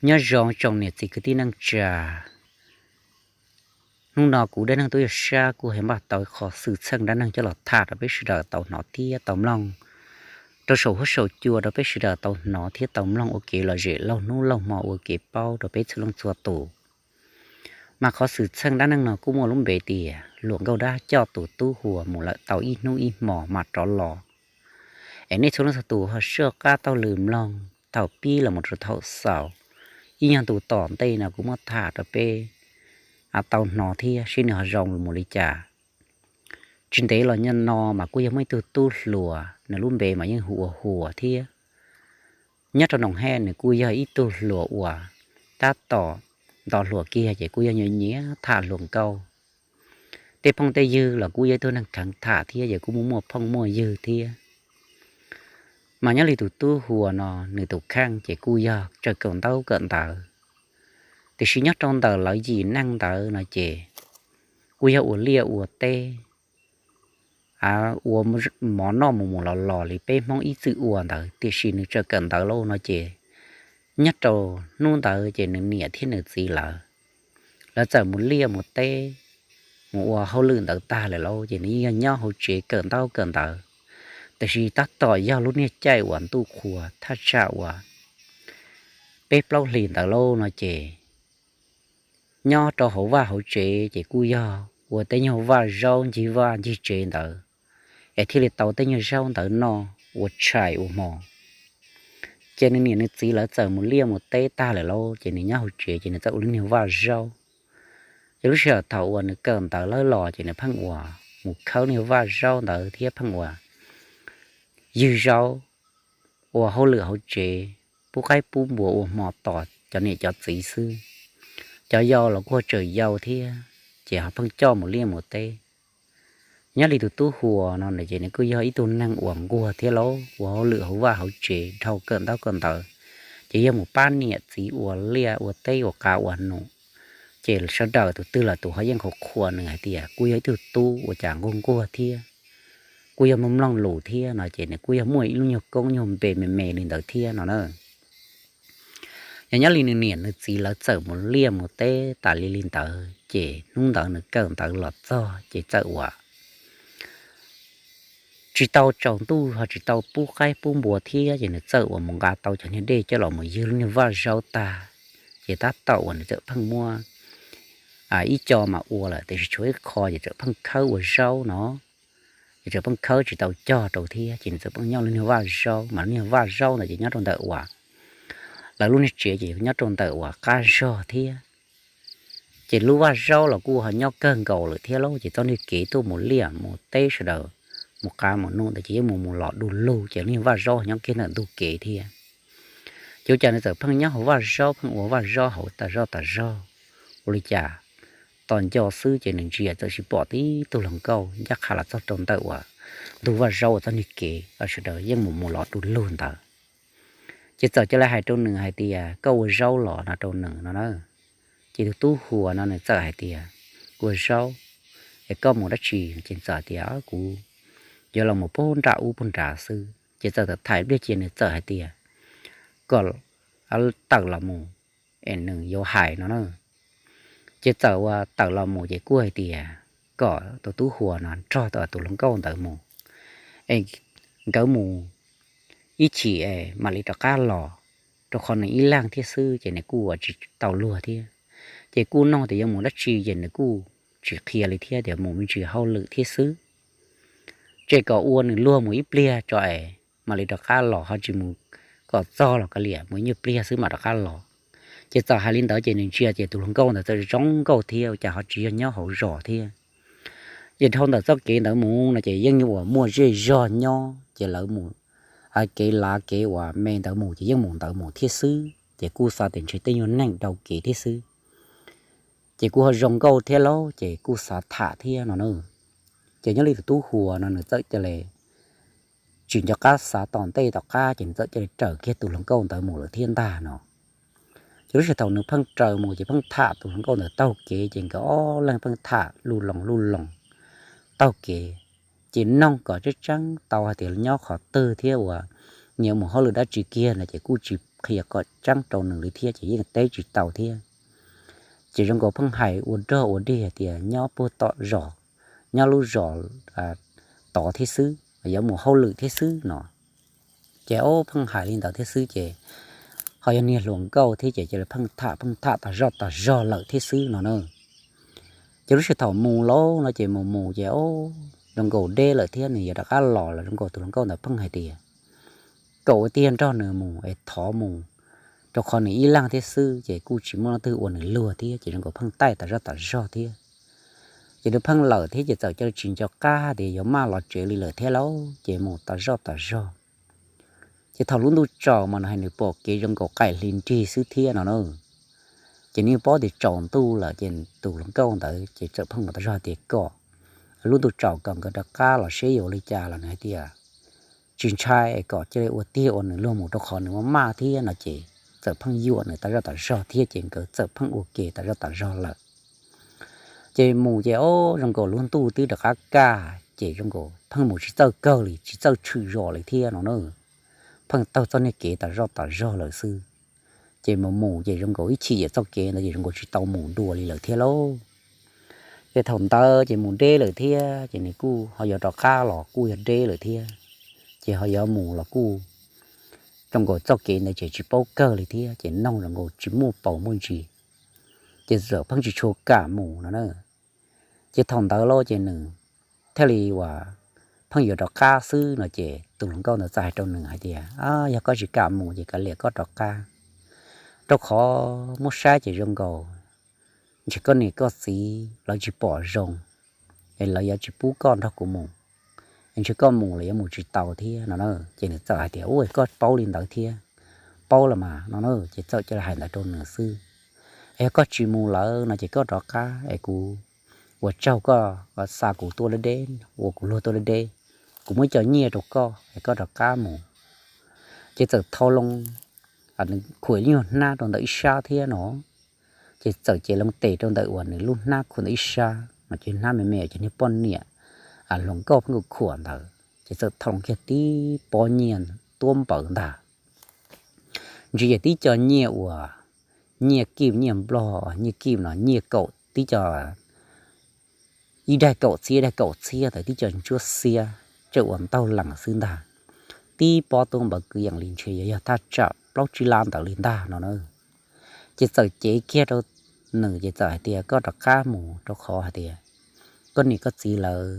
Nyob zoo tsoom niam txiv kwv tij neej tsa, hnub no kuv Dab Neeg Tub Yaj Sab kuj hais npaj tau qhov xwm txheej dab neeg coj los tham rau peb sawv daws tau hnov thiab tau mloog, rau saum huab saum cua rau peb sawv daws tau hnov thiab tau mloog ua kev lom zem laug hnub laug hmo ua kev paub rau peb txhua leej txhua tus. Mas qhov xwm txheej dab neeg no kuj muaj lub npe tias luam nkauj dab coj tus tub huas mus lawm tau ib hnub ib hmos mam rov los. Es nej txhua leej txhua tus ho soj qab taug lw mloog thaum pib los mus rau thaum xaus, ib nyuag tus tom ntej no kuv muab tham rau peb tau hnov thiab seb nws ho zoo mus li cas. Tsis ntev los nyob no mas kuj yog muaj ib tug tub hluas, nws lub npe mas yeej hu ua Huas thiab. Nyob rau Noom Hej nws kuj yog ib tug hluas uas tab tom nto hluas kiag ces kuj yog nyiam nyiam tham hluas nkauj. Tej phooj tej ywg los kuj yog ib tug neeg kheev tham thiab ces kuj muaj muaj phooj muaj ywg thiab. Mas nyob li tus tub Huas no nws tus kheej ces kuj yog tsaws kawm ntaub kawm ntawv, tiam sis nyob rau ntawm lawv yim neeg ntawd no ces kuj yog ua liaj ua teb, ua mov noj mus mus los los li peb Hmoob ib txwm ua ntawd, tiam sis nws tsaws kawm ntawv lauj no ces nyob rau hnub ntawd ces nws niam thiab nws txiv lawv, lawv txawm mus liaj mus teb, mus ua hauj lwm ntawd tag lawm lauj ces nws yeej yog nyob hauv tsev kawm ntaub kawm ntawv. Tiam sis tab tom yog lub niag caij uas ntuj qhua thaj tsam uas peb plaub hlis ntawd lauj no ces nyob rau hauv vaj hauv tsev ces kuj yog ua tej nyuag vaj zaub ncig vaj ncig tsev ntawd, es thiaj li tau tej nyuag zaub ntawd noj ua tshais ua hmo. Ces nws niam nws txiv lawv txawm mus liaj mus teb tag lawm lauj ces nws nyob hauv tsev ces nws txawm ua lub niag vaj zaub. Ces lub sij hawm thaum uas nws kawm ntawv lawm los ces nws pheej ua mus khawb niag vaj zaub ntawd thiab pheej ua ywg zaub, ua hauj lwm hauv tsev, pub qaib pub npua ua hmo tos cov niam cov txiv xwb. Cov yau los kuj tseem yau thiab, ces ho pheej coj mus liaj mus teb. Nyob li tus tub Huas no ces nws kuj yog ib tug neeg uas nquag thiab lauj, ua hauj lwm hauv vaj hauv tsev dhau kawm ntaub kawm ntawv, ces yog mus pab niam txiv ua liaj ua teb ua qav ua num. Ces sawv daws tus twg los tus ho yeej qhuas qhuas nws hais tias kuj yog ib tug tub ua cas nquag nquag thiab, kuj yog mloog mloog lus thiab no ces nws kuj yog muaj ib lub nyuag koob nyuag npe me me li ntawd thiab no na. Yog nyob li nws niam nws txiv lawv txawm mus liaj mus teb tas li li ntawd ces hnub ntawd nws kawm ntawv los txog ces txawm ua tsis tau tsaus ntuj ho tsis tau pub qaib pub npua thiab ces nws txawm uas mus nqa tau cov niag dej coj los mus ywg lub niag vaj zaub tag, ces tab tom uas nws txawm pheej muab ib co mas ua lawm tiam sis tshuav ib qho ces txawm pheej khawb ua zaub no, ces txawm pheej khawb tsis tau cog rau thiab ces nws txawm pheej nyob lub niag vaj zaub, mas lub niag vaj zaub ntawd ces nyob rau ntawm uas lawv lub niag tsev ces nyob rau ntawm uas qab zog thiab. Ces lub vaj zaub los kuj ho nyob kawg nkaus lawm thiab lauj, ces txoj niag kev tuaj mus liaj mus teb sawv daws mus qav mus num ntawd ces yeej mus mus los du lug ces lub niag vaj zaub nyob kiag ntawm ntug kev thiab. Ces ua cas nws txawm pheej nyob hauv vaj zaub pheej ua vaj zaub hauv tas zog tas zog, ua li cas tos nco xwb ces nws ntsia txawm sis pom tib tug hluas nkauj ncaj qha los txog rau ntawm uas ntug vaj zaub uas txoj niag kev sawv daws yeej mus mus los du lug ntawd. Ces txawm cia li hais rau nws hais tias koj ua zaub los no rau nws no na. Ces tus tub Huas no nws txawm hais tias kuv ua zaub, es koj mus dab tsi? Ces txawm hais tias kuv yuav los mus pub nram ub pub nrad xwb. Ces txawm tham ib pliag ces nws txawm hais tias kom tawm los mus es nws yuav hais no na. Ces txawm ua tawm los mus ces kuj hais tias kom tus tub Huas no nrog tus hluas nkauj ntawd mus, es nkawd mus ib chim es mam li rov qab los, rau qhov nws ib leeg thiab xwb ces nws kuj ua tsis tau luag thiab. Ces kuj nug tias yuav mus dab tsi ces nws kuj tsis qhia li thiab tias mus me ntsis hauj lwm thiab xwb. Ces kom ua nws luag mus ib pliag tso es mam li rov qab los, ho tsis mus kom txog los kav liam, mus ib nyuag pliag xwb mam rov qab los. Ces txawm hais li ntawd ces nws ntsia ces tus hluas nkauj ntawd txawm zoo nkauj thiab ua cas ho tsis yog nyob hauv zos thiab. Ces dhau ntawm txoj kev ntawd mus no ces yeej uas muaj zej zog nyob ces lawv mus kev lav kev uas me ntawd mus ces yeej mus ntawd mus thiab xwb ces kuj xav tias ntshe tej nyuag neeg dhau kev thiab xwb. Ces kuj ho zoo nkauj thiab lauj ces kuj xav tham thiab no na. Ces nyob li tus tub Huas no nws txawm cia li tsis nco qab xav tom ntej tom qab ces nws txawm cia li raws kiag tus hluas nkauj ntawd mus lawm thiab ntag no. Ces lub sij hawm thaum nws pheej raws mus ces pheej tham tus hluas nkauj ntawd taug kev ces nkawd ob leeg pheej tham luj loos luj loos taug kev. Ces noog kom tseeb tseeb tau hais tias nyob qhov twg thiab uas nyias mus hauj lwm dab tsi kiag no ces kuj tsis qhia kom tseeb rau nws li thiab ces yeej teb tsis tau thiab. Ces zoo nkaus pheej hais ua dog ua dig hais tias nyob puag tom zos, nyob lub zos tod thiab xwb, yuav mus hauj lwm thiab xwb no. Ces ob pheej hais li ntawd thiab xwb ces ho yog niag hluas nkauj thiab ces cia li pheej tham pheej tham tas zoj tas zog lawm thiab xwb no na. Ces lub sij thaum mus lauj no ces mus mus ces ob zoo nkaus deb lawm thiab nws yuav rov qab los lawm, zoo nkaus tus hluas nkauj ntawd pheej hais tias kom ua tiag nrog nws mus es thov mus, rau qhov nws ib leeg thiab xwb ces kuj tsis muaj leej twg ua nws luag thiab ces zoo nkaus pheej taij tas zoj tas zog thiab. Ces nws pheej lawm thiab ces txawm cia li tsis nco qab tias yuav maj los tsev li lawm thiab lauj, ces mus tas zoj tas zog. Ces thaum lub ntuj tsaus mas nws hais nws pom kev zoo nkaus qaim hli nrig xwb thiab no na. Ces nws paub tias tsaus ntuj lawm ces tus hluas nkauj ntawd ces txawm pheej mus tas zog tias kom lub ntuj tsaus kom nkawd rov qab los seb yuav ua li cas los nws hais tias tsis ntshai es kom cia li ua tiag ua nws luag mus rau qhov nws maj maj thiab no ces txawm pheej yuam nws tas zoj tas zog thiab ces nkawd txawm pheej ua ke tas zoj tas zog lawm. Ces mus ces ob zoo nkaus lub ntuj twb rov qab kaj ces zoo nkaus pheej mus tsis txawj kawg li tsis txawj tshwm zos li thiab no na. Pheej taug txoj niag kev tas zoj tas zog lawm xwb. Ces mus mus ces zoo nkaus ib chim yam txoj kev ntawd ces zoo nkaus tsis tau mus dua li lawm thiab lauj. Ces thaum ntawd ces mus deb lawm thiab ces nws kuj ho yuav rov qab los kuj yog deb lawm thiab. Ces ho yuav mus los kuj zoo nkaus txoj kev ntawd ces tsis paub kawg li thiab ces noog zoo nkaus tsis muaj paus muaj ntsis. Ces txawm pheej tsis tshua kam mus no na. Ces thaum ntawd lauj ces nws thiaj li uas pheej yuav rov qab xwb no ces tus hluas nkauj ntawd txawm hais rau nws hais tias, Yog koj tsis kam mus ces kav liam koj rov qab, rau qhov muab saib ces zoo nkaus ntshe koj niam koj txiv lawv tsis pom zoo es lawv yuav tsis pub koj nrog kuv mus, es ntshe koj mus los yuav mus tsis tau thiab no na. Ces nws txawm hais tias, Ua, koj paub li ntawd thiab, paub los mas no na. Ces txawm cia li hais ntawd rau nws xwb. Es yog koj tsis mus lawm no ces koj rov qab es kuv ua tsaug koj xa kuv tuaj deb deb, ua kuv luag tuaj deb deb, kuv muab cov nyiaj rau koj es koj rov qab mus. Ces txawm thau loo, nws khuam nyuag hnab rau ntawm ib sab thiab no. Ces txawm cev loo tes rau ntawm uas nws lub hnab khuam ntawm ib sab no, ces hnab me me ces niag poj niam hluas nkauj pheej khuam ntawd ces txawm thau loo kiag tib pob nyiaj tuab npawv ntag. Ntsis yog tib co nyiaj uas nyiaj kib nyiaj nplog, nyiaj kib no nyiaj kaum tib co, ib daig kaum txhiab ib daig kaum txhiab ntawd, tib co ntsuab xiab tsawm uas ntaug lees xwb ntag. Tib pob tuab npawv kwv yees li ntshe yuav yog thaj tsam plaub tsib lab ntawd li ntag no na. Ces txawm cev kiag rau nws ces txawm hais tias, Koj rov qab mus rau qhov hais tias koj niam koj txiv lawv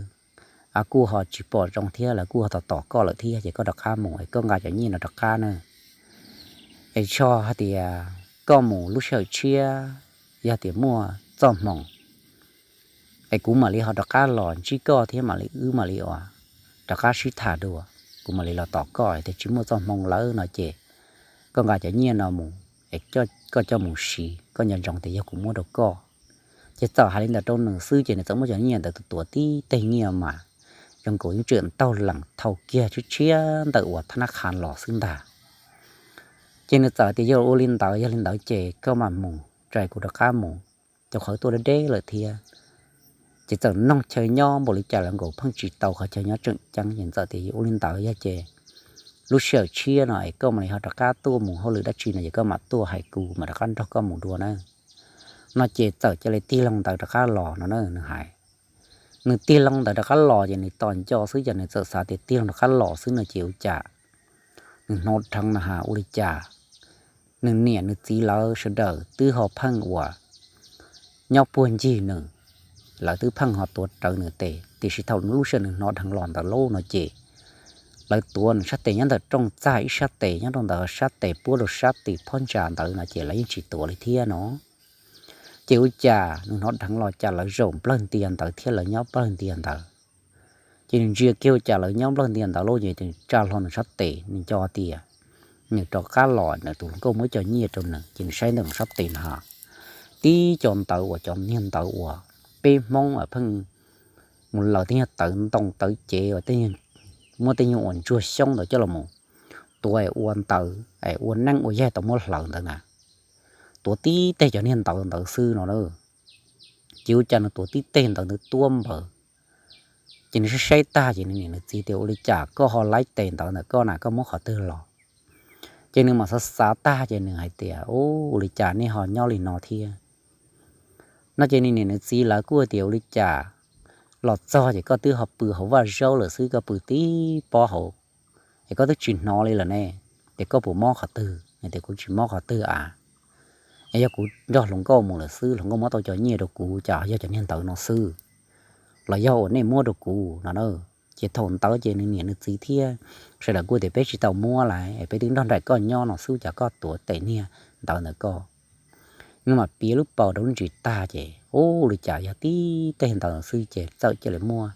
kuj ho tsis pom zoo thiab lawv kuj ho tos tos koj lawm thiab, ces koj rov qab mus es koj nqa cov nyiaj no rov qab na. Es tso hais tias koj mus lub sij hawm tshiab, yog tias muaj txoj hmoo es kuv mam li ho rov qab los ntsib koj thiab mam li wb mam li uas rov qab sib tham dua, kuv mam li los tos koj. Tias tsis muaj txoj hmoo lawm no ces koj nqa cov nyiaj no mus es koj coj mus siv, koj nco ntsoov tias yog kuv muab rau koj. Ces txawm hais li ntawd rau nws xwb ces nws txawm muab cov nyiaj ntawd tuav tib teg nyiaj mas zoo nkaus yeej tseem ntaug lees thau kiag tshiab tshiab ntawm uas thab nab qha los xwb ntag. Ces nws txawm tias, Yog ua li ntawd, yog li ntawd ces koj mam mus, tso kuv rov qab mus, rau qhov tuaj deb deb lawm thiab. Ces txawm noog chaw nyob npaum li cas los nkaus pheej tsis tau qhov chaw nyob tseem ceeb. Ces txawm tias, Ua li ntawd yog ces lub sij hawm tshiab no es koj mam li ho rov qab tuaj mus hauj lwm dab tsi no ces koj mam tuaj hais kuv mam rov qab nrog koj mus dua na. No ces txawm cia li tig loo ntawd rov qab los no na, nws hais. Nws tig loo ntawd rov qab los ces nws tos nco xwb ces nws txawm xav tias tig loo rov qab los xwb no ces ua cas nws hnov dheev no ha ua li cas nws niam nws txiv lawv sawv daws twb ho pheej uas nyob puag ncig nws, lawv twb pheej ho tuav rawv nws tes, tiam sis thaum lub sij hawm nws hnov dheev los ntawd lauj no ces lawv tuav nws sab tes nyob ntawm rooj txag ib sab tes, nyob rau ntawd sab tes puab rau sab tim phab ntsa ntawd no ces lawv yeej tsis tuav li thiab no. Ces ua cas nws hnov dheev los cas lawv zaum nplawg ntias ntawd thiab lawv nyob nplawg ntias ntawd. Ces nws ntsia kiag ua cas lawv nyob nplawg ntias ntawd lauj, ces tsa hlo nws sab tes, nws nco tias nws rov qab los, nws tus hluas nkauj muab cov nyiaj rau nws, ces nws saib ntawm nws sab tes no, tib co ntawv uas cov niag ntawv uas peb Hmoob pheej mus laws tej nyuag tawv ntoo tawv cev uas muab tej nyuag uas ntsuag xyoob ntawd coj los mus tuav es ua ntawv es ua neeb ua yaig tau muab hlawv ntawd na. Tuav tib teg cov niag ntawv ntawd xwb no na. Ces ua cas nws tuav tib teg ntawv ntawd tuab npawv. Ces nws saib saib tag ces nws niam nws txiv tias, Ua li cas koj ho laib tes ntawv ntawm koj na, koj muab qhov twg los? Ces nws mam xav xav tag ces nws hais tias, Ua li cas nej ho nyob li no thiab? No ces nws niam nws txiv lawv kuj tias, Ua li cas los txog ces koj twb ho pw hauv vaj zaub lawm xwb, koj pw tib pob hauv es koj twb tsis hnov li lawm ne, ces koj puas mob qhov twg? Tias, Kuv tsis mob qhov twg a, es yog kuv nrog hluas nkauj mus lawm xwb, hluas nkauj muab tau cov nyiaj rau kuv, cas yog cov niag ntawv no xwb, los yog uas nej muab rau kuv no na. Ces thaum ntawd ces nws niam nws txiv thiab sawv daws kuj tias, Peb tsis tau muab lawm, peb twb nrog nraim koj nyob no xwb, cas koj tuav tes niag ntawv ntawd koj? Nws mam piav lub paus rau lub ntsis tag ces, Ua li cas yog tib teg ntawv xwb ces txawm cia li muab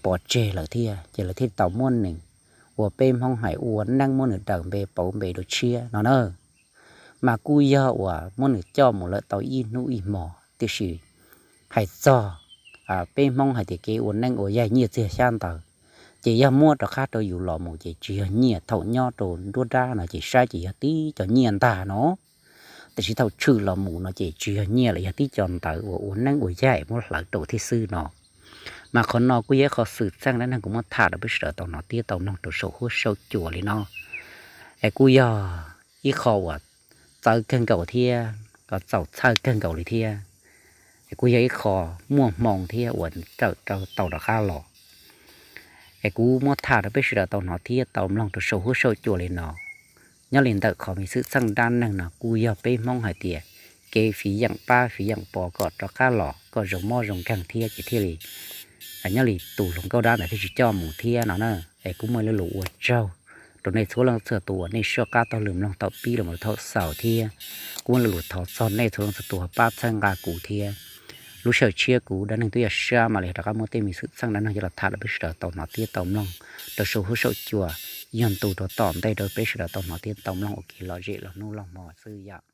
pov tseg lawm thiab. Ces lawv thiaj tau muab nws, uas peb Hmoob hais ua neeb muab nws daws npe pauv npe dua tshiab no na. Mas kuj yog uas muab nws coj mus lawm tau ib hnub ib hmos, tiam sis hais txog peb Hmoob hais tias kev ua neeb ua yaig nyiaj txiag xyab ntawv, ces yog muab rov qab rau yus los mus ces tsis yog nyiaj, thaum nyob rau nruab nrab no ces saib ces yog tib co nyiaj ntag no. Tiam sis thaum tshwm los mus no ces tsis yog nyiaj lawm, yog tib co ntawv uas ua neeb ua yaig muab hlawv rau thiab xwb no. Mas qhov no kuj yog ib qho xwm txheej dab neeg kuv muab tham rau peb sawv daws tau hnov thiab tau mloog rau saum huab saum cua li no. Es kuj yog ib qho uas txawv kawg nkaus thiab txaus txhawj kawg nkaus li thiab. Es kuj yog ib qho muaj hmoo thiab uas tawm rau tau rov qab los. Es kuv muab tham rau peb sawv daws tau hnov thiab tau mloog rau saum huab saum cua li no. Nyob li ntawm qhov me xwm txheej dab neeg no kuj yog peb Hmoob hais tias kev fiv yeem pab fiv yeem pov kom rov qab los kom zoo mob zoo nkeeg thiab ces thiaj li nyob li tus hluas nkauj dab ntawd thiaj tsis coj mus thiab no na. Es kuv muaj ib lo lus ua tsaug rau nej txhua leej txhua tus uas nej soj qab taug lw mloog thaum pib los mus thaum xaus thiab kuv muaj lo lus thov txog nej txhua leej txhua tus ho pab txhawb nqa kuv thiab. Lub sij hawm tshiab kuv dab neeg twb yog sab mam li rov qab muab tej me xwm txheej dab neeg coj los tham rau peb sawv daws tau hnov thiab tau mloog rau saum huab saum cua, yog ntu rau tom ntej rau peb sawv daws tau hnov thiab tau mloog ua kev lom zem los hnub los hmo xwb yom.